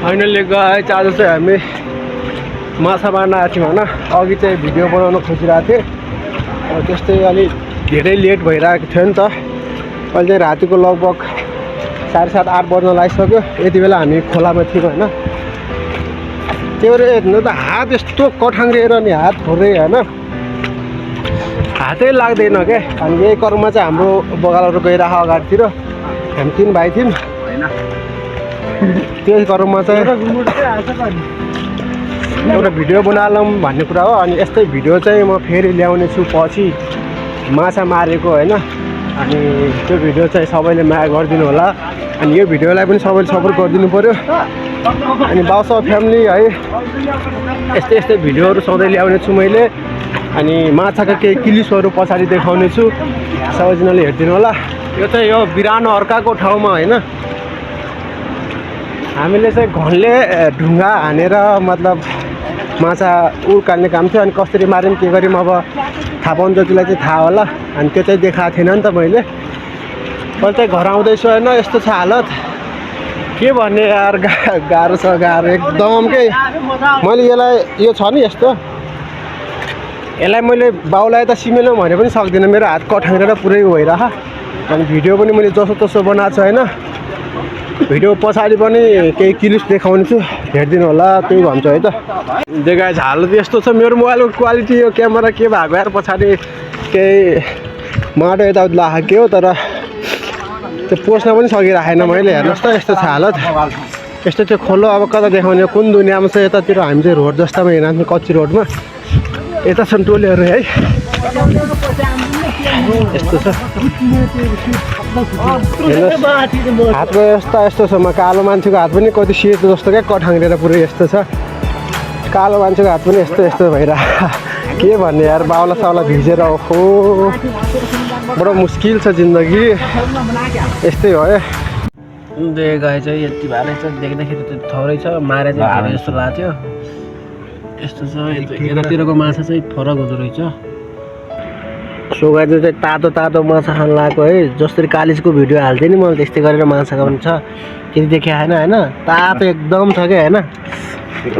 Finally guys आज चाहिँ हामी माछा मार्न आएको थियौँ होइन। अघि चाहिँ भिडियो बनाउन खोजिरहेको थिएँ, त्यस्तै अलि धेरै लेट भइरहेको थियो नि त। अहिले चाहिँ रातिको लगभग 7:30 8 बज्न लागिसक्यो। यति बेला हामी खोलामा थियौँ होइन। त्यो भएर हेर्नु त हात यस्तो कठाङ्ग्रिएर नि हात थोरै होइन, हातै लाग्दैन क्या। अनि यही क्रममा चाहिँ हाम्रो बगालहरू गइरहेको अगाडितिर हामी 3 भाइ थियौँ। त्यही क्रममा चाहिँ एउटा भिडियो बनालौँ भन्ने कुरा हो। अनि यस्तै भिडियो चाहिँ म फेरि ल्याउने छु पछि, माछा मारेको होइन। अनि त्यो भिडियो चाहिँ सबैले माया गरिदिनु होला। अनि यो भिडियोलाई पनि सबैले सपोर्ट गरिदिनु पऱ्यो। अनि बाउसा फ्यामिली है, यस्तै यस्तै भिडियोहरू सधैँ ल्याउने छु मैले। अनि माछाका केही क्लिप्सहरू पछाडि देखाउने छु, सबैजनाले हेरिदिनु होला। यो चाहिँ यो बिरानो अर्काको ठाउँमा होइन, हामीले चाहिँ घनले ढुङ्गा हानेर मतलब माछा उकाल्ने काम थियो। अनि कसरी मार्यौँ के गर्यौँ अब थाहा पाउनु जतिलाई चाहिँ थाहा होला। अनि त्यो चाहिँ देखाएको थिएन नि त मैले। अहिले चाहिँ घर आउँदैछु होइन, यस्तो छ हालत के भन्ने यार, गाह्रो छ गाह्रो एकदम के। मैले यसलाई यो छ नि यस्तो, यसलाई मैले बाउलाई त सिमेलौँ भने पनि सक्दिनँ, मेरो हात कठाङ्ग्रेर पुरै भइरह। अनि भिडियो पनि मैले जसो तसो बनाएको छु होइन। भिडियो पछाडि पनि केही क्लिप्स देखाउने छु, हेरिदिनु होला, त्यही भन्छु है त। गाइस हालत यस्तो छ, मेरो मोबाइलको क्वालिटी यो क्यामेरा के भएको यार, पछाडि केही माटो यताउति लागेको के हो, तर त्यो पोस्न पनि सकिराखेन मैले। हेर्नुहोस् त यस्तो छ हालत। यस्तो त्यो खोलो अब कता देखाउने, कुन दुनियाँमा छ। यतातिर हामी चाहिँ रोड जस्तामा हिँड्छौँ, कच्ची रोडमा। यता छन् टोलीहरू है, यस्तो छ। हातको यस्तो यस्तो छ। म कालो मान्छेको हात पनि कति सेतो जस्तो क्या, कठाङ्ग्रेर पुरै यस्तो छ। कालो मान्छेको हात पनि यस्तो यस्तो भइरहेको के भन्ने यार। बाउला साउला भिजेर ओहो बडो मुस्किल छ जिन्दगी, यस्तै हो है। गाई चाहिँ यति भारै छ, देख्दाखेरि त थोरै छ, मारे चाहिँ जस्तो लाग्थ्यो। यस्तो छ। यतातिरको माछा चाहिँ फरक हुँदो रहेछ। सो गाई चाहिँ तातो तातो माछा खान लगाएको है। जसरी कालिजको भिडियो हाल्थेँ नि मैले, त्यस्तै गरेर माछा खानु छ। त्यति देखेँ होइन होइन, तातो एकदम छ क्या होइन।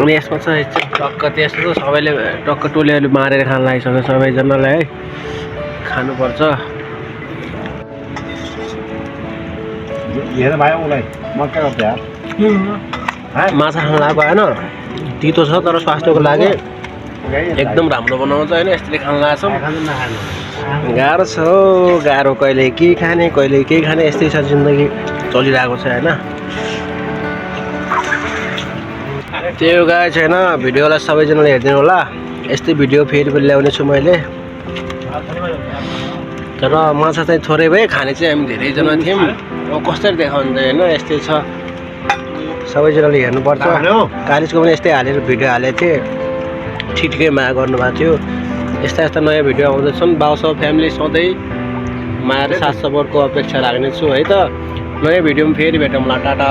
अनि यसमा चाहिँ टक्क त्यस्तो छ, सबैले टक्क टोलीहरूले मारेर खान लागिसक्यो सबैजनालाई है, खानुपर्छ। माछा खान लगाएको होइन, तितो छ तर स्वास्थ्यको लागि एकदम राम्रो बनाउँछ होइन। यसरी खान लाग्छौँ। गाह्रो छ हौ, गाह्रो। कहिले के खाने कहिले के खाने, यस्तै छ जिन्दगी चलिरहेको छ होइन। त्यो गाई छैन, भिडियोलाई सबैजनाले हेरिदिनु होला। यस्तै भिडियो फेरि पनि ल्याउने छु मैले। तर माछा चाहिँ थोरै भए, खाने चाहिँ हामी धेरैजना थियौँ। अब कसरी देखाउँछ होइन, यस्तै छ। सबैजनाले हेर्नुपर्छ। कालिजको पनि यस्तै हालेर भिडियो हालेको थिएँ, ठिकै माया गर्नुभएको थियो। यस्ता यस्ता नयाँ भिडियो आउँदैछन्। बाउसा फ्यामिली सधैँ माया र साथ सपोर्टको अपेक्षा राख्नेछु है त। नयाँ भिडियोमा फेरि भेटौँला, टाटा।